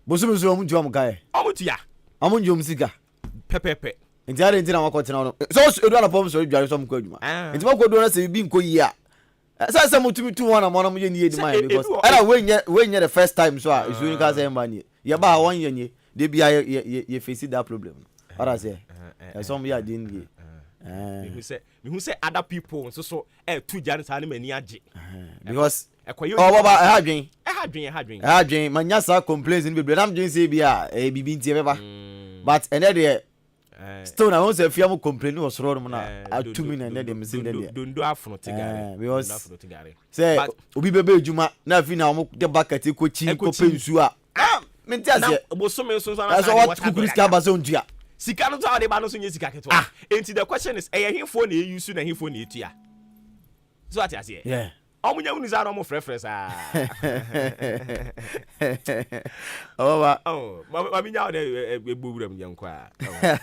Bosome so ɔmo ntua ɔmo ka yɛ. Ɔmo tua. Ɔmo ngye ɔmo sika. Pɛpɛpɛ. Nti adi nti na wɔkɔ tena no. Sɛ ɔsɔ edu anɔpɔ ɔmo sɔrɔ dware sɛ ɔmo kɔ adwuma. Ah. Nti wɔkɔ duro na sɛ bibi nkɔ yie a. Sɛ sɛ mo tumi tu wɔn na mo na mo yɛ nie di ma yɛ because ɛna wei nyɛ wei nyɛ the first time so a nsuo ni ka sɛ ɛmba nie. Yɛ ba ha wɔn yɛ nie. De bi a yɛ yɛ yɛ face that problem no. Ɔda sɛ ɛsɛ ɔmo yɛ adeɛ nie. Mehu sɛ mehu sɛ other people nso so ɛɛtu gya no saa ne m'ani agye. Because ɛkɔyɛ ɔ bɔba ɛha adwen. Ɛha adwen, ɛha adwen. Ɛha adwen, ma nya saa complaints no bebree na medwen sɛ bi a ɛyɛ biribi nti ɛbɛba. But ɛnɛ deɛ still na wɔn sɛ afia mo complain wɔ soro nom na atumi na ɛnɛ deɛ mesi ndɛ deɛ. Dondo afono te gare. Because sɛ obi bɛbɛ adwuma na afi na wɔn de bucket kɔ kyi kɔ pɛ nsuo a. Ah, mente aseɛ. Na bosome nso nso anasa de water kukuru sika ba sɛ ontua. Sika no nso a wɔde ba no nso nyɛ sika ketewa. Ah. Enti the question is, ɛyɛ hefoɔ na ɛyi su na hefoɔ na ɛtua? So ate aseɛ? Yeah. Ɔmo nya wunu saa na ɔmo frɛfrɛ saa. Ɔbaba. Oh, maame nya ɔdɛ ɛbɔ wura mu yɛn kɔ a.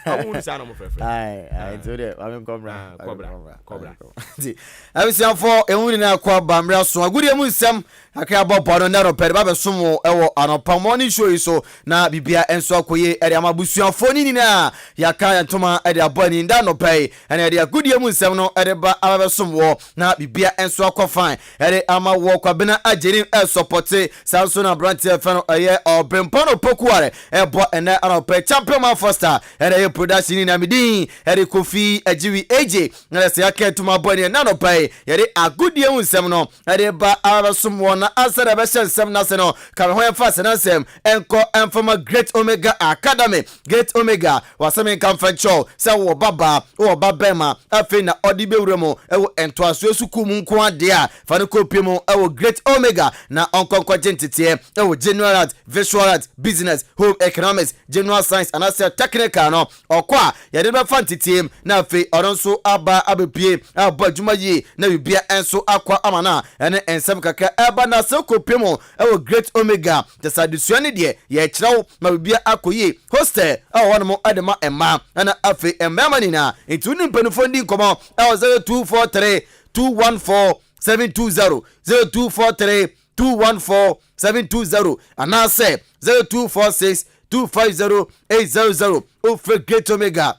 Ɔmo wunu saa na ɔmo frɛfrɛ. Ayi, ayi, nti o deɛ maame nkɔ mra. Ah, kɔbra, kɔbra. Nti, abusuafo emu nyinaa kɔ aba mmerɛ so agudeɛ mu nsɛm kakra bɔ bɔ no nɛ rɔpɛ de ba bɛsom wo ɛwɔ anɔpa morning show yi so na bibia nso akɔ yie ɛde ama abusuafoɔ ne nyinaa yɛaka yɛn ntoma ɛde abɔ ani nda anɔpa yi ɛna yɛde agodie mu nsɛm no ɛde ba aba bɛsom wɔ na bibia nso akɔ fine ɛde ama wɔ. Kwabena Agyenim ɛsɔpɔte saa nso na aberanteɛ fɛ no ɛyɛ Ɔbrempɔn Opokuare ɛbɔ ɛnɛ anɔpa yi. Champion Man Foster ɛna ɛyɛ production ni na me din ɛde Kofi Agyiwi AJ na sɛ yɛaka ntoma abɔ ani ɛnɛ anɔpa yi yɛde agodie mu nsɛm no ɛde ba aba bɛsom wɔ. Na ansa na ɛbɛhyɛ nsɛm no ase no, ka me ho yɛmfa aseda nsɛm ɛnkɔ ɛmfama Great Omega Academy. Great Omega, W'asɛm nka mfa nkyerɛ wo sɛ wowɔ ba baa, wowɔ ba bɛɛma, afei na ɔde bɛwura mu wɔ ntoasoɔ sukuu mu nko ara deɛ a, fa no kɔpue mu wɔ Great Omega na ɔnkɔ nkɔgye nteteɛ wɔ General Art, Visual Art, Business, Home Economics, General Science anaasɛ Technical no. Ɔkɔ a, yɛde no bɛfa nteteɛ mu na afei ɔno nso aba abɛpue abɔ adwuma yie na biribiara nso akɔ ama no a ɛne nsɛm kakra ɛba. Na sɛ wokɔpue mu wɔ Great Omega, Kyɛ sɛ adesua no deɛ yɛkyerɛ wo ma biribiara akɔ yie. Hostel wɔ hɔnom de ma mmaa ɛna afei mmarima nyinaa. Nti wo ne mpanimfoɔ ndi nkɔmmɔ wɔ 0243 214 720, 0243 214 720 anaasɛ 0246 250 800. Wofrɛ Great Omega,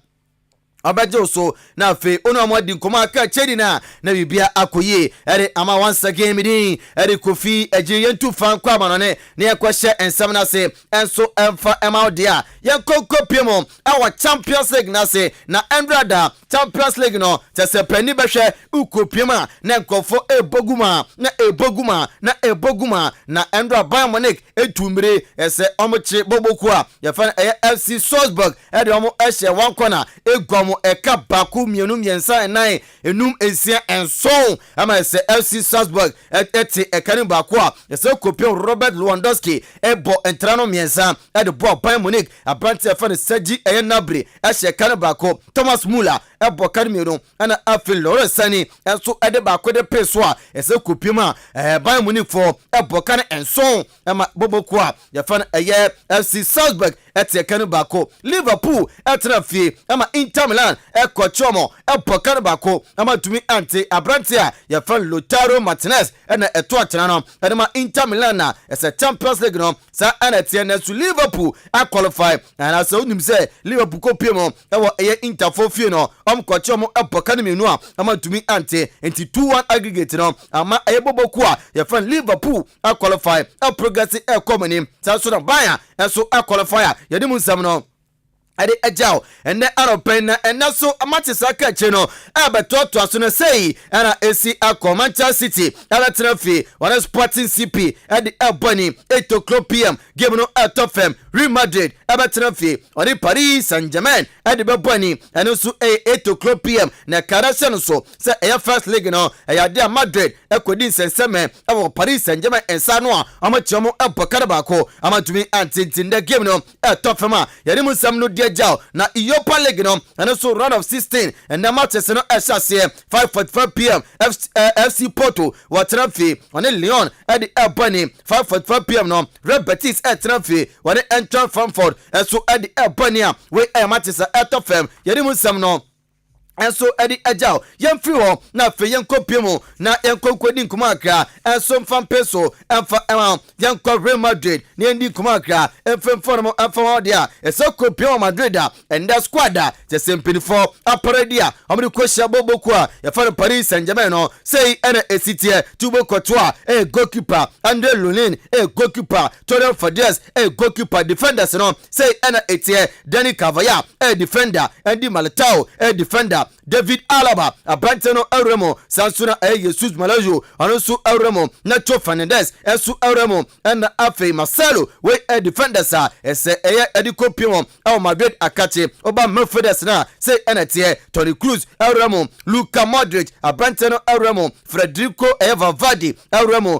ɔbɛgye wo so na afei wo ne wɔn adi nkɔmmɔ aka akyire nyinaa na biribia akɔ yie ɛde ama. Once again, me din ɛde Kofi Agyiri. Yɛntu fa nkɔ amanɔne na yɛnkɔhyɛ nsɛm no ase ɛnso ɛmfa ɛma wo deɛ a yɛnkɔ nkɔpie mu ɛwɔ Champions League no ase. Na ɛnora da Champions League no kyɛ sɛ pani bɛhwɛ wokɔpie mu a na nkurɔfoɔ ɛbɔ gu mu a na ɛbɔ gu mu a na ɛbɔ gu mu a. Na ɛnora Bayern Munich ɛtu mmire ɛsɛ ɔmo kye bɔbɔkuo a yɛfɛ no ɛyɛ FC Salzburg, ɛde wɔn hyɛ wɔn kɔna egua wɔn ɛka baako, mmienu, mmiɛnsa, nnan, enum, nsia, nson, ɛma ɛsɛ FC Salzburg ɛte ɛka no baako a ɛsɛ kopem Robert Lewandowski ɛbɔ ntra no mmiɛnsa ɛde bɔ Bayern Munich. Aberante ɛfɛ no Serge ɛyɛ Gnabry ɛhyɛ ɛka no baako, Thomas Muller ɛbɔ ɛka no mmienu, ɛna afei Leroy Sane ɛnso ɛde baako de pee so a ɛsɛ kopem a ɛɛ Bayern Munich foɔ ɛbɔ ɛka no nson ɛma bɔbɔkuo a yɛfɛ no ɛyɛ FC Salzburg ɛte ɛka no baako. Liverpool ɛtena fie ɛma Inter Milan ɛkɔkye ɔmo ɛbɔ ɛka no baako ɛma ntumi ante. Aberante a yɛfɛ no Lautaro Martinez ɛna ɛto atena no ɛde ma Inter Milan. Na ɛsɛ Champions League no saa ɛna ɛteɛ, nanso Liverpool aqualify. Anaasɛ wonim sɛ Liverpool kɔpie mu ɛwɔ ɛyɛ Interfoɔ fie no, ɔmo kɔkye ɔmo ɛbɔ ka no mmienu a ɛma ntumi ante. Nti 2-1 aggregate no ama ɛyɛ bɔbɔkuo a yɛfrɛ no Liverpool aqualify, ɛprogress ɛkɔ mu anim. Saa nso na Bayern ɛnso aqualify a yɛde mu nsɛm no ɛde agyaw ɛnɛ anɔpɛ. Na ɛnɛ so mate saa ka akyire no ɛbɛtoatoa so no sɛi ɛna ɛsi akɔ. Manchester City ɛbɛtena fie, wɔne Sporting CP ɛde ɛbɔ ni 8 o'clock pm. Game no ɛtɔ fam. Real Madrid ɛbɛtena fie, ɔne Paris Saint Germain ɛde bɛbɔ ani, ɛno nso ɛyɛ 8 o'clock pm. Na ɛka hyɛ no so sɛ ɛyɛ first leg no, ɛyɛ ade a Madrid ɛkɔdi nsɛnsɛmɛ ɛwɔ Paris Saint Germain nsa no a ɔmokyerɛ mo ɛbɔ ka no baako amatumi antenten. Dɛ game no ɛtɔ fam a yɛde mu nsɛm no di agyaw. Na Europa League no, ɛno nso round of 16, ɛnɛ matches no ɛhyɛ aseɛ 5:45 pm. FC, FC Porto wɔtena fie, ɔne Lyon ɛde ɛbɔ ni 5:45 pm no. Real Betis ɛtena fie, wɔne Eintracht Frankfurt ɛso ɛde ɛbɔ ni a wei ɛyɛ matches a ɛtɔ fam yɛde mu nsɛm no. Ɛnso ɛde agyaw yɛmfiri hɔ na afei yɛnkɔ pie mu na yɛnkɔ nkɔdi nkɔmɔ akra ɛnso mfa mpe so ɛmfa ɛma yɛnkɔ Real Madrid na yɛndi nkɔmɔ akra mfimfo no ɛmfa wɔn deɛ a ɛsɛ kɔ pie wɔ Madrid a ɛnda squad a kyɛ sɛ mpanyinfoɔ aparadi a wɔde kɔhyia bɔbɔku a yɛfa no Paris Saint-Germain no, sei ɛna ɛsi teɛ. Thibaut Courtois ɛyɛ goalkeeper, Andre Lunin ɛyɛ goalkeeper, Torian Fadias ɛyɛ goalkeeper. Defenders no, sei ɛna ɛteɛ: Dani Carvajal ɛyɛ defender, Andy Militao ɛyɛ defender, David Alaba aberante no awura mu, saa nso na ɛyɛ Jesus Malayo, ɔno nso awura mu, Nacho Fernandez ɛnso awura mu, ɛna afei Marcelo. Wei ɛyɛ defenders a ɛsɛ ɛyɛ ɛde kɔ pie mu ɛwɔ Madrid akakye. Ɔba midfielders no a, sei ɛna ɛteɛ: Toni Kroos awura mu, Luka Modric aberante no awura mu, Federico ɛyɛ Valverde awura mu,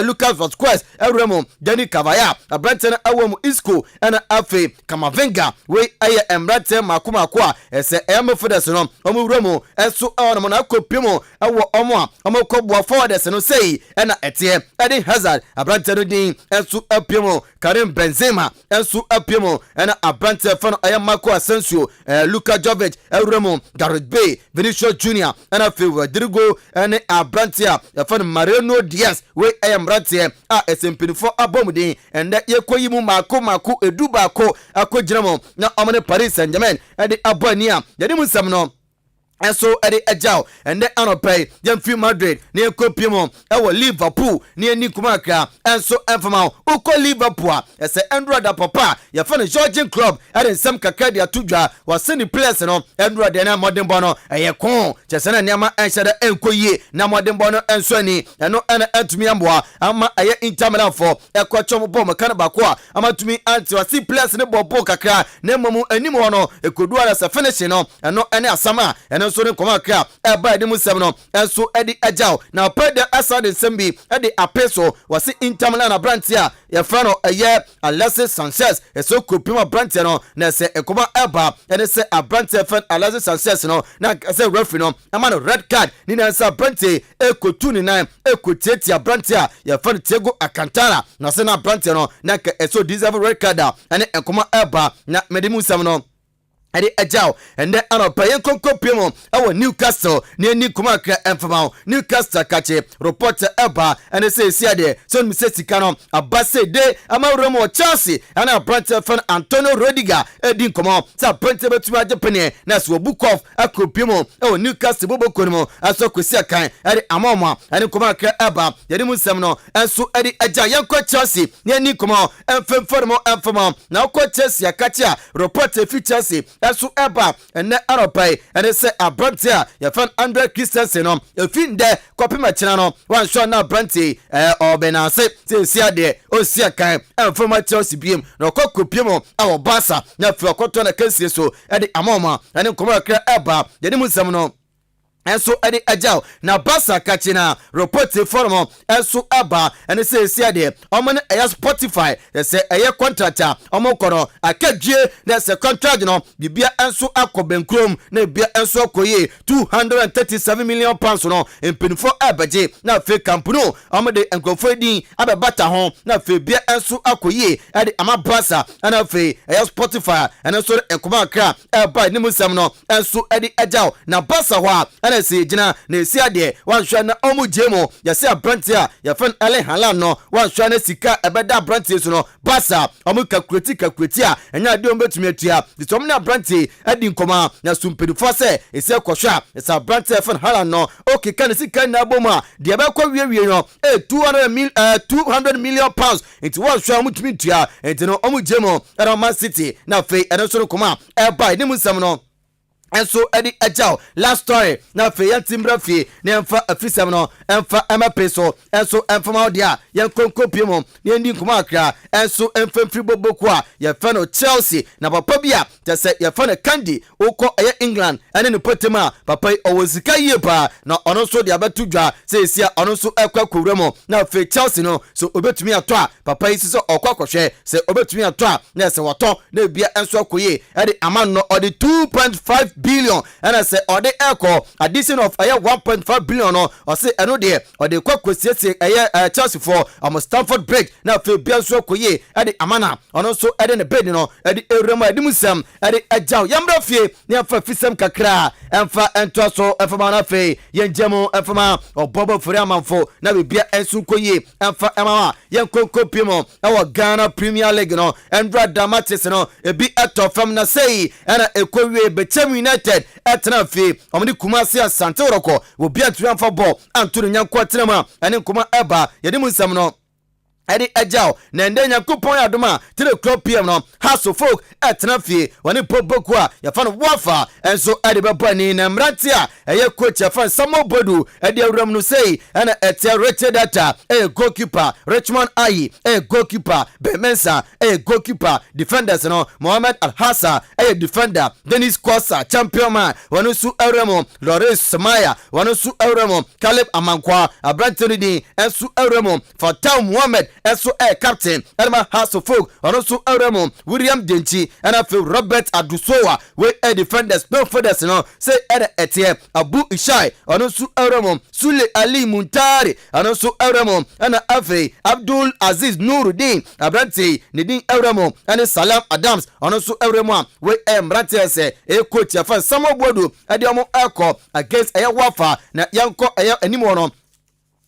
Lucas Vazquez awura mu, Dani Carvajal aberante no awɔ mu, Isco ɛna afei Camavinga. Wei ɛyɛ mmeranteɛ mako mako a ɛsɛ ɛyɛ midfielders no ɔmo wura mu ɛso ɛwɔ nom. Na akɔ pie mu ɛwɔ ɔmo a ɔmo kɔ boa forwards no, sei ɛna ɛteɛ: Eden Hazard aberanteɛ no din ɛnso apue mu, Karim Benzema ɛnso apue mu, ɛna aberanteɛ fɛ no ɛyɛ Marco Asensio, Luka Jovic ɛwura mu, Gareth Bale, Vinicius Junior, ɛna afei Rodrigo ɛne aberanteɛ a yɛfɛ no Mariano Diaz. Wei ɛyɛ mmeranteɛ a ɛsɛ mpanimfoɔ abɔ mu din. Ɛndɛ yɛkɔ yi mu mako mako 11 akɔgyina mu na ɔmo ne Paris Saint Germain ɛde abɔ ani a yɛde mu nsɛm no ɛnso ɛde agyaw. Ɛndɛ anɔpɛ yi, yɛmfiri Madrid na yɛnkɔ pie mu ɛwɔ Liverpool na yɛni nkɔmɔ akra ɛnso ɛmfama wo. Wokɔ Liverpool a, ɛsɛ ɛndura da papa a yɛfɛ no Jurgen Klopp ɛde nsɛm kakra de ato dwa. Wɔse ne players no ɛndura deɛ no mmɔdenbɔ no ɛyɛ ko kyɛ sɛ na nneɛma ɛnhyɛ dɛ ɛnkɔ yie na mmɔdenbɔ no ɛnso ani ɛno ɛna ɛntumi amboa ama ɛyɛ Inter Milan fɔ ɛkɔ kyɛm bɔ mɛka no baako a ama tumi ante. Wɔse players no bɔ bɔɔl kakra na mmom anim hɔ no ɛkɔdu ara sɛ finishing no, ɛno ɛne asɛm a ɛno nso ne nkɔmɔ akra ɛba anim nsɛm no ɛnso ɛde agyaw. Na ɔpɛ dɛ ɛsa de nsɛm bi ɛde ape so. Wɔse Inter Milan aberanteɛ a yɛfrɛ no ɛyɛ Alexis Sanchez, ɛsɛ kɔpim aberanteɛ no na ɛsɛ nkɔmɔ ɛba ɛne sɛ aberanteɛ fɛn Alexis Sanchez no na sɛ referee no ɛma no red card ne nan sɛ aberanteɛ ɛkɔtu ne nan ɛkɔtiatia aberanteɛ a yɛfrɛ no Thiago Alcantara, na sɛ na aberanteɛ no na nka ɛsɛ deserve red card a ɛne nkɔmɔ ɛba. Na mɛde mu nsɛm no ɛde agyaw. Ɛndɛ anɔpɛ, yɛn nkonko pie mu ɛwɔ Newcastle na yɛni nkɔmɔ akra ɛmfama wo. Newcastle kakye report ɛba ɛne sɛ esi adeɛ sɛ ɔnim sɛ sika no aba sɛ de ama wura mu wɔ Chelsea ɛne aberanteɛ fɛn Antonio Rudiger ɛdi nkɔmɔ sɛ aberanteɛ bɛtumi agye peneɛ na sɛ wɔbu kɔf akɔ pie mu ɛwɔ Newcastle boboko no mu ɛso kɔsi akan ɛde ama ɔmo a ɛne nkɔmɔ akra ɛba yɛde mu nsɛm no ɛnso ɛde agya. Yɛnkɔ Chelsea na yɛni nkɔmɔ ɛmfɛmfɛ no mu ɛmfama. Na wokɔ Chelsea akakye a, report efi Chelsea ɛso ɛba ɛnɛ anɔpa yi ɛne sɛ aberanteɛ a yɛfrɛ no Andre Christensen no, efi ndɛ kɔpem akyina no, wanhwɛ na aberanteɛ ɛɛ ɔbɛnase sɛ esi adeɛ ɔnsi akan ɛmfɛm Chelsea biem na ɔkɔ kɔpie mu ɛwɔ Barca na afei ɔkɔtɔ na kansie so ɛde ama ɔmo a ɛne nkɔmɔ kakra ɛba yɛde mu nsɛm no ɛnso ɛde agyaw. Na Barca kakyi na report fɔlɔmɔ ɛnso aba ɛne sɛ esi adeɛ ɔmo ne ɛyɛ Spotify ɛsɛ ɛyɛ contract a ɔmo kɔ no akadwie na ɛsɛ contract no bibia ɛnso akɔ bɛnkurom na ebia ɛnso akɔ yie. £237 million no mpanyinfoɔ ɛbɛgye na afei Camp Nou ɔmo de nkurɔfoɔ din abɛbata ho na afei bia ɛnso akɔ yie ɛde ama Barca ɛna afei ɛyɛ Spotify. Ɛno nso nkɔmɔ akra ɛba anim nsɛm no ɛnso ɛde agyaw. Na Barca hɔ a ɛna ɛsɛ gyina na esi adeɛ wanhwɛ na ɔmo gye mu yɛsɛ aberanteɛ a yɛfrɛ no Erling Haaland no, wanhwɛ na sika ɛbɛda aberanteɛ so no, Barca ɔmo calculate calculate a ɛnyɛ adeɛ ɔmo bɛtumi atua de sɛ ɔmo ne aberanteɛ adi nkɔmɔ a na so mpanyinfoɔ sɛ esi ɛkɔhwɛ a ɛsɛ aberanteɛ yɛfrɛ no Haaland no okeka ne sika nyinaa bɔ mu a deɛ ɛbɛkɔ wiewie no ɛyɛ 200 mil £200 million, nti wɔnhwɛ a ɔmo tumi ntua, nti no ɔmo gye mu ɛna Man City. Na afei ɛno nso no nkɔmɔ a ɛba anim nsɛm no ɛnso ɛde agyaw. Last story na afei yɛnte mmra fie na yɛmfa afisɛm no ɛmfa ɛmɛpe so ɛnso ɛmfama wo deɛ a yɛnkonko pie mu na yɛndi nkɔmɔ akra ɛnso ɛmfamfiri boboko a yɛfɛ no Chelsea. Na papa bi a kyɛ sɛ yɛfɛ no Candy, wokɔ ɛyɛ England ɛne ne pɔtɛm a papa yi ɔwɔ sika yie paa na ɔno nso de abɛto dwa sɛ esi a ɔno nso ɛkɔ akɔwura mu na afei Chelsea no so obɛtumi atɔ a papa yi sɛ ɔkɔ akɔhwɛ sɛ obɛtumi atɔ a na ɛsɛ wɔtɔ na ebia nso akɔ yie ɛde ama no. Ɔde 2.5 billion ɛna sɛ ɔde ɛkɔ addition of ɛyɛ 1.5 billion no. Ɔse ɛno deɛ ɔde kɔ kɔsiesie ɛyɛ Chelsea foɔ ɔmo Stamford Bridge na afei bia nso akɔ yie ɛde ama na ɔno nso ɛde ne bid no ɛde ewura mu a ɛde mu nsɛm ɛde ɛgyaw. Yɛmbrɛ fie ne yɛmfa fisɛm kakra ɛmfa ɛntoa so ɛfama no. Afei yɛngya mu ɛfama ɔbɔbɔ fori amanfo na biribia ɛnso nkɔ yie ɛmfa ɛma a yɛnkonko pie mu ɛwɔ Ghana Premier League no. Ɛndura damates no ebi ɛtɔ fam na sɛyi ɛna ɛkɔ wie. Bɛkyɛm United ɛtena fie, ɔmo de Kumase Asante Wɔrɔkɔ obi atumi amfa bɔ anto ne nyanko atena mu a ɛne nkɔmɔ ɛba. Yɛde mu nsɛm no ɛde agyaw na ɛndɛ Nyankopɔn yɛ adom a 3 o'clock pm no, Hearts of Oak ɛtena fie, wɔne Poboku a yɛfa no Wafa ɛnso ɛde bɛbɔ ani. Na mmerante a ɛyɛ coach yɛfa no Samuel Bodu ɛde awuram no sei ɛna ɛteɛ: Richard Data ɛyɛ goalkeeper, Richmond Ayi ɛyɛ goalkeeper, Ben Mensa ɛyɛ goalkeeper. Defenders no, Mohammed Alhassan ɛyɛ defender, Dennis Kosa champion man wɔn nso awura mu, Lawrence Samaya wɔn nso awura mu, Caleb Amankwa aberante no din ɛnso awura mu, Fatal Muhammed ɛso ɛyɛ captain ɛnama Hearts of Oak, ɔno nso awura mu, William Denkyi ɛna afei Robert Adusowa. Wei ɛ defenders. Midfielders no sɛ ɛna ɛteɛ: Abu Ishai ɔno nso awura mu, Sule Ali Muntari ɔno nso awura mu, ɛna afei Abdul Aziz Nurudin aberante ne din awura mu, ɛne Salam Adams ɔno nso awura mu. A wei ɛyɛ mmeranteɛ sɛ ɛyɛ coach afa Samuel Boadu ɛde ɔmo ɛkɔ against ɛyɛ Wafa. Na yɛnkɔ ɛyɛ anim hɔ no,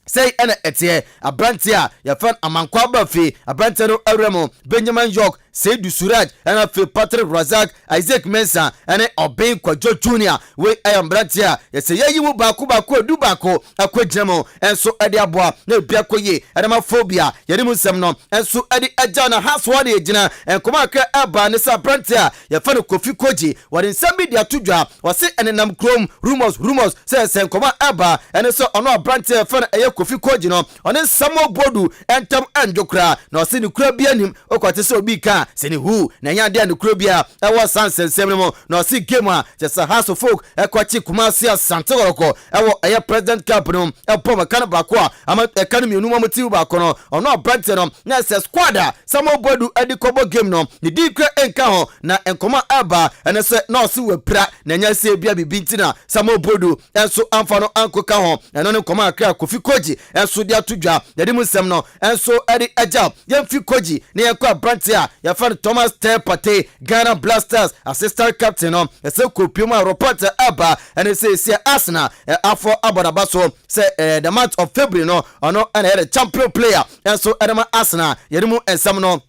sɛi ɛna ɛteɛ: aberanteɛ a yɛfɛ Amankwa aba fie, aberanteɛ no awura mu, Benjamin York, Seidu Suraj, ɛna afei Patrick Razak, Isaac Mensa ɛne Ɔben Kwadwo Junior. Wei ɛyɛ mmeranteɛ a yɛsɛ yɛyi mu baako baako edu baako akɔ gyina mu ɛnso ɛde aboa na ebi akɔ yie ɛde ma phobia. Yɛde mu nsɛm no ɛnso ɛde agya na ha so wɔde gyina nkɔmɔ akra ɛba ne sɛ aberanteɛ a yɛfɛ no Kofi Kogye wɔde nsɛm bi de ato dwa. Wɔse ɛnenam kurom rumors rumors sɛ nkɔmɔ ɛba ɛne sɛ ɔno aberanteɛ a yɛfɛ no ɛyɛ Kofi Kogye no, ɔne Samuel Bodu ɛntam ɛndwo koraa. Na ɔse ne kura bi anim ɔkɔte sɛ obi ka sɛ ne hu na ɛnyɛ adeɛ a ne kuro bi a ɛwɔ saa nsɛnsɛm no mu. Na ɔse game a kyɛ sɛ Hearts of Oak ɛkɔkye Kumase Asante Wɔrɔkɔ ɛwɔ ɛyɛ President Cup no, ɛbɔ mɛka no baako a ama ɛka no mmienu mu ti baako no, ɔno aberanteɛ no na ɛsɛ squad a Samuel Boadu ɛde kɔbɔ game no ne din kura ɛnka ho. Na nkɔmɔ ɛba ɛne sɛ na ɔse wapira na ɛnyɛ sɛ bia biribi nti na Samuel Boadu ɛnso amfa no ankɔka ho. Ɛno ne nkɔmɔ akra Kofi Kogye ɛnso de ato dwa. Yɛde mu nsɛm no ɛnso ɛde agya. Yɛmfi Kogye na yɛnkɔ aberanteɛ a yɛfa no Thomas Teye Partey, Ghana Black Stars assistant captain no. Ɛsɛ kɔpie mu a report ɛba ɛne sɛ ɛsi Arsenal afɔ abɔ n'aba so sɛ the month of February no, ɔno ɛna yɛ the champion player ɛnso ɛde ma Arsenal. Yɛde mu nsɛm no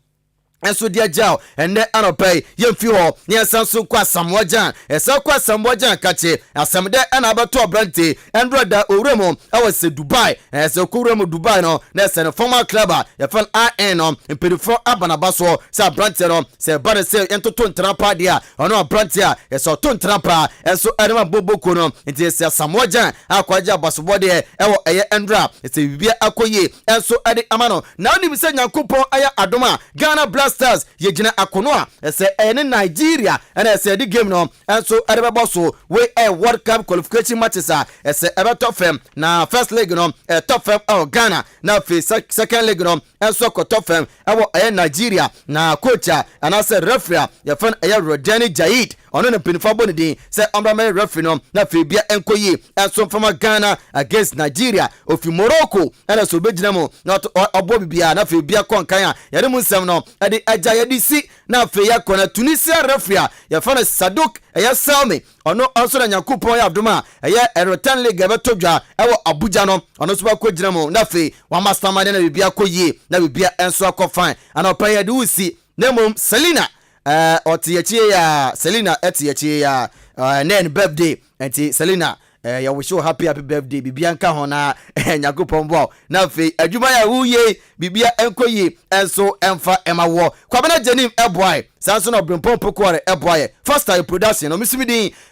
nso deɛ gyaw ɛnɛ anɔpɛ yi. Yɛmfi hɔ ne yɛnsa nso kɔ Asamoah Gyan. Ɛsɛ kɔ Asamoah Gyan kakye asɛm dɛ ɛna abɛto aberante ɛndorɔ da owura mu ɛwɔ sɛ Dubai. Ɛsɛ kɔwura mu Dubai no na ɛsɛ no former club a yɛfɛ no in no mpanimfoɔ aba n'aba soɔ sɛ aberanteɛ no sɛ ɛba no sɛ yɛntoto ntena paa deɛ a, ɔno aberanteɛ a yɛsɛ ɔto ntena paa ɛnso ɛne ma boboko no. Nti yɛsɛ Asamoah Gyan akɔagye abasobɔ deɛ ɛwɔ ɛyɛ ɛndorɔ a ɛsɛ biribia akɔ yie ɛnso ɛde ama no. Na wonim sɛ Nyankopɔn ɛyɛ adom a Ghana Black Stars yɛgyina akono a ɛsɛ ɛyɛ ne Nigeria ɛna ɛsɛ yɛde game no ɛnso ɛde bɛbɔ so. Wei ɛyɛ World Cup qualification matches a ɛsɛ ɛbɛtɔ fam. Na first leg no ɛtɔ fam ɛwɔ Ghana, na afei second leg no ɛnso ɛkɔtɔ fam ɛwɔ ɛyɛ Nigeria. Na coach a anaasɛ referee a yɛfrɛ no ɛyɛ Rodani Jaid, ɔno ne mpanyinfoɔ abɔ ne din sɛ ɔmmra mɛyɛ referee no na afei bia ɛnkɔ yie ɛnso mfama Ghana against Nigeria. Ofi Morocco ɛna sɛ obɛgyina mu na ɔbɔ biribiara na afei bia kɔ nkan a yɛde mu nsɛm no ɛde agya yɛde si. Na afei yɛkɔ na Tunisia referee a yɛfrɛ no Sadok ɛyɛ Selmi, ɔno nso na Nyankopɔn yɛ adom a ɛyɛ return leg ɛbɛtɔ dwa ɛwɔ Abuja no, ɔno nso bɛkɔ gyina mu na afei wama samade na biribia kɔ yie na biribia nso akɔ fine. Ana ɔpɛ yɛde wo si na mmom Selina ɔte akyi ya. Selina ɛte akyi ya. Ɛnɛ ne birthday nti Selina yɛwɔ wo happy happy birthday. Biribia nka ho na Nyankopɔn boa wo na afei adwuma yɛ a woyie biribia ɛnkɔ yie ɛnso ɛmfa ɛma wɔ. Kwabena Gyanim ɛboae saa nso na Ɔbrempɔn Pokoare ɛboaeɛ. Faster production no mesumi din.